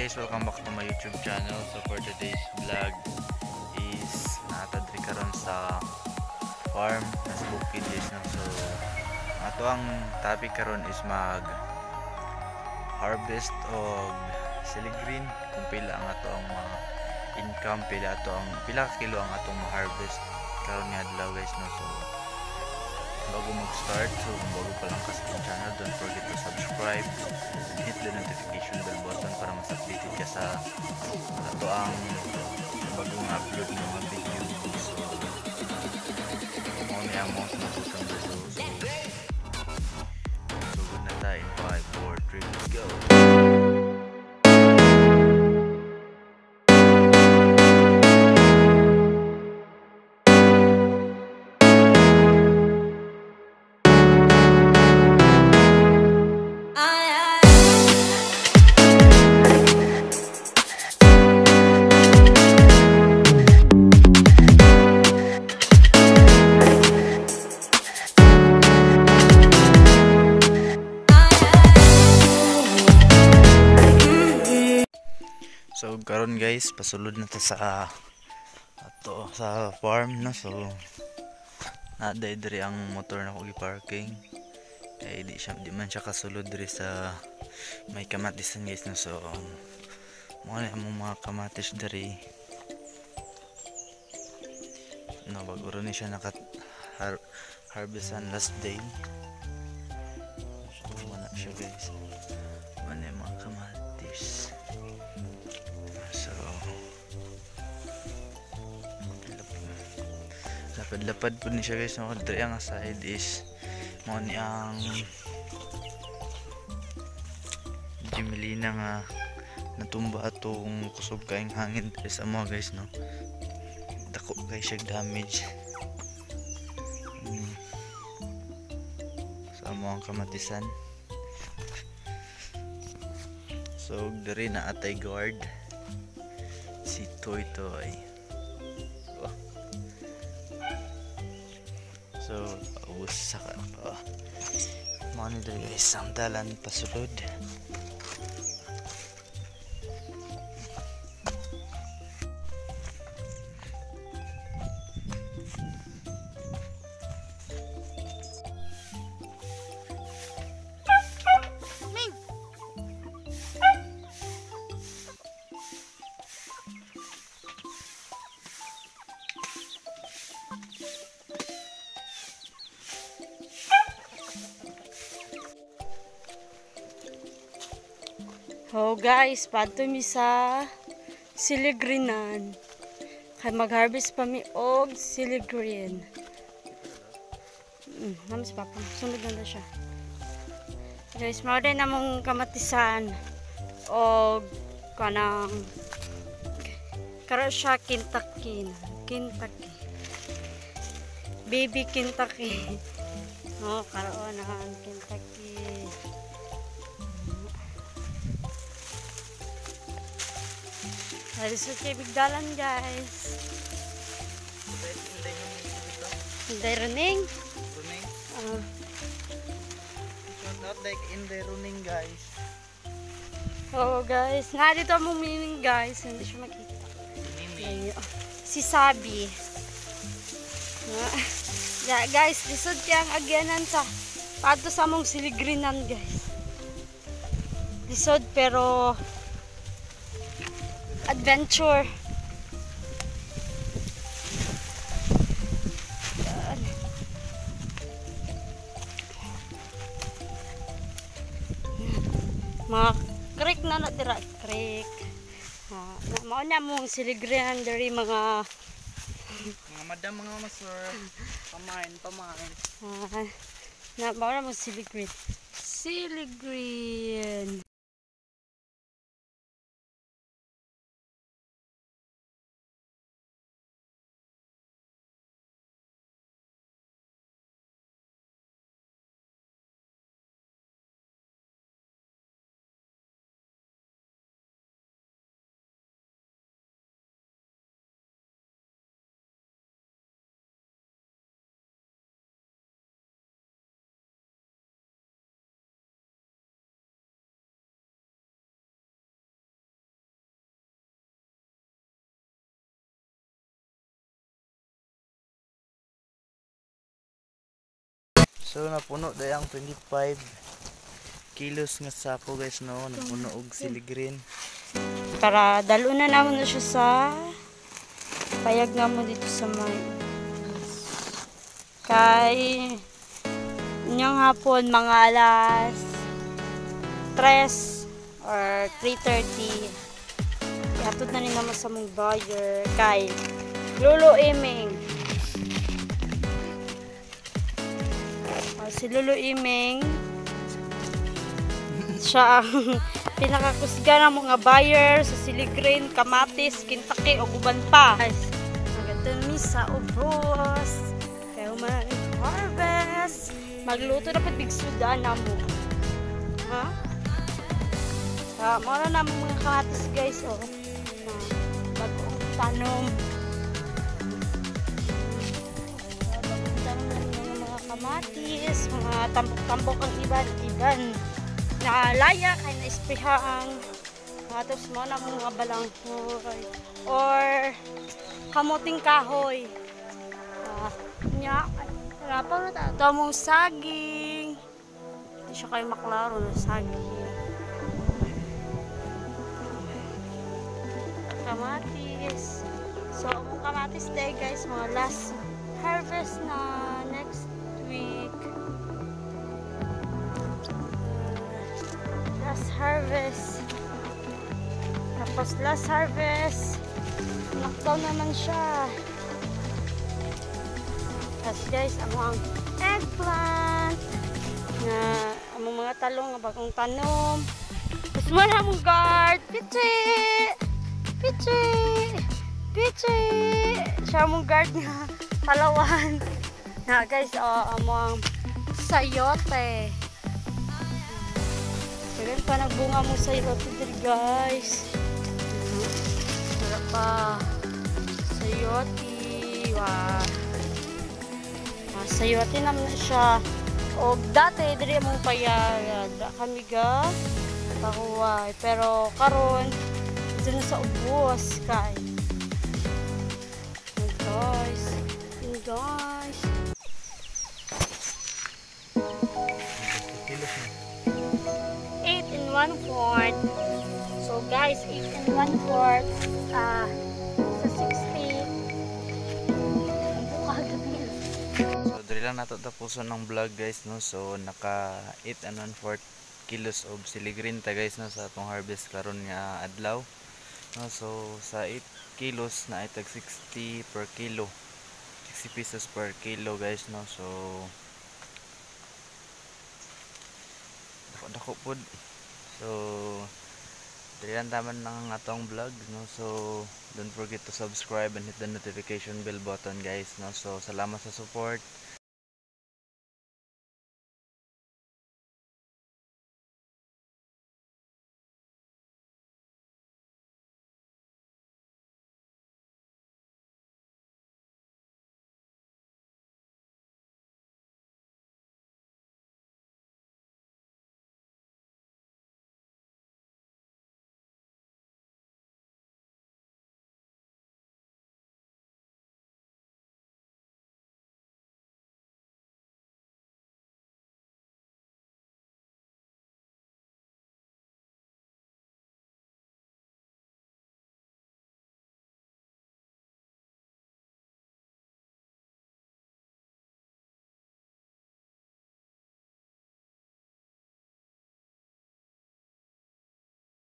Guys, welcome back to my YouTube channel. So for today's vlog is naa ta diri karon sa farm, nasa bukid, guys, no? So ato ang topic karon is mag harvest og sili green, kung pila ang ato ang mga income, pila ato ang pila ka kilo ang atong ma-harvest karon nga adlaw, guys, no? So bago mag-start, so kung bago pa lang ka sa akong channel, don't forget to subscribe and hit the notification bell button para mas updated ka sa ato ang bagong upload ng mga video. So mao ni ang mga kinabutan dito. So sugod na tayo in 5, 4, 3, let's go! So karon, guys, pasulod na ta sa ato sa farm, no? So naa diri ang motor na ko gi-parking kay di man siya kasulod diri sa may kamatisan, guys, no? So mao na among mga kamatis diri, no? Bago ni siya naka harvestan last day. So mao na siya, guys, mao na yung mga kamatis. So lapad-lapad po ni siya, guys, no? Diri ang side is mao ni ang Jimelina nga natumba atong kusog kaayong hangin diri sa mga, guys, no? Dako kay siya damage sa among kamatisan. So diri na atay guard si Toy Toy. Oh. So ubos sa ka oh. Mao ni diri, guys, ang dalan pasulod. Ming! Oh guys, padto mi sa siligrinan. Kay mag-harvest pa mi og siligreen. Namis papa. Sunod na na siya. Guys, mao din namong kamatisan og kanang karon siya Kentucky. Kentucky. Baby Kentucky. Oh, karon ang Kentucky. Dali sa bigdalan, guys. Hindi running. Running. Ah, Shout out like in the running, guys. Oh guys, na dito ang meaning, guys, hindi siya makita. Nini. Ay, oh, si Sabi. Ah, yeah, guys, lisod kaya ang agyanan sa padto sa among siligrinan, guys. Lisod pero adventure. Yan. Mga creek na natira, creek. Ah, mao na mong siligrinan diri mga Mga madam, mga sir. Pamain, pamain. Ah, na mao na mong siligreen. Siligreen. So napuno day ang 25 kilos nga sako, guys, no, napuno og siligrin. Para daluna na namo na siya sa payag namo dito sa may kay inyong hapon, mga alas 3 or 3:30, ihatod na ni namo sa mong buyer kay Lolo Iming. Oh, si Lolo Iming siya ang pinakakusga ng mga buyer sa siligrin, kamatis, kintaki o uban pa. Guys, maganda mi sa ubos. Kaya man harvest. Magluto na pud bigsuda na mo. Ha? Ah, mao na namo mga kamatis, guys, oh. Na bagong tanom. Ah, bagong tanom na ng mga kamatis, mga tambok-tambok ang iban-iban na laya kay na esprehan. Tapos mo na mga balanghoy or kamuting kahoy. Nya pa na ta mong saging. Di siya kayo maklaro na saging. Kamatis. So, among kamatis day, guys, mga last harvest na next week. Last harvest. Tapos last harvest, lockdown naman siya. Tapos guys, amo ang eggplant na among mga talong nga bagong tanom. Tapos wala mong guard. Pichi! Pichi! Pichi! Siya mong guard nga talawan. Na guys, oh, amo ang sayote. Kailan pa nagbunga mo sayote diri, guys. Wala pa. Sayote. Wow. Ah, sayote naman na siya. O dati diri among payag. Da kami ga pahuway. Pero karon dito na sa ubos kay. Yun, guys. Yun, guys. Kilos na. 8 and 1/4. So guys, 8 and 1/4 sa 60. Ang buka gabi. So diri lang nato tapuson ng vlog, guys, no. So naka 8 and 1/4 kilos of siligrin ta, guys, no, sa atong harvest karon nga adlaw. No, so sa 8 kilos na ay tag 60 per kilo. 60 pesos per kilo, guys, no. So dako dako pud. So diri lang taman ng atong vlog, no. So don't forget to subscribe and hit the notification bell button, guys, no. So salamat sa support.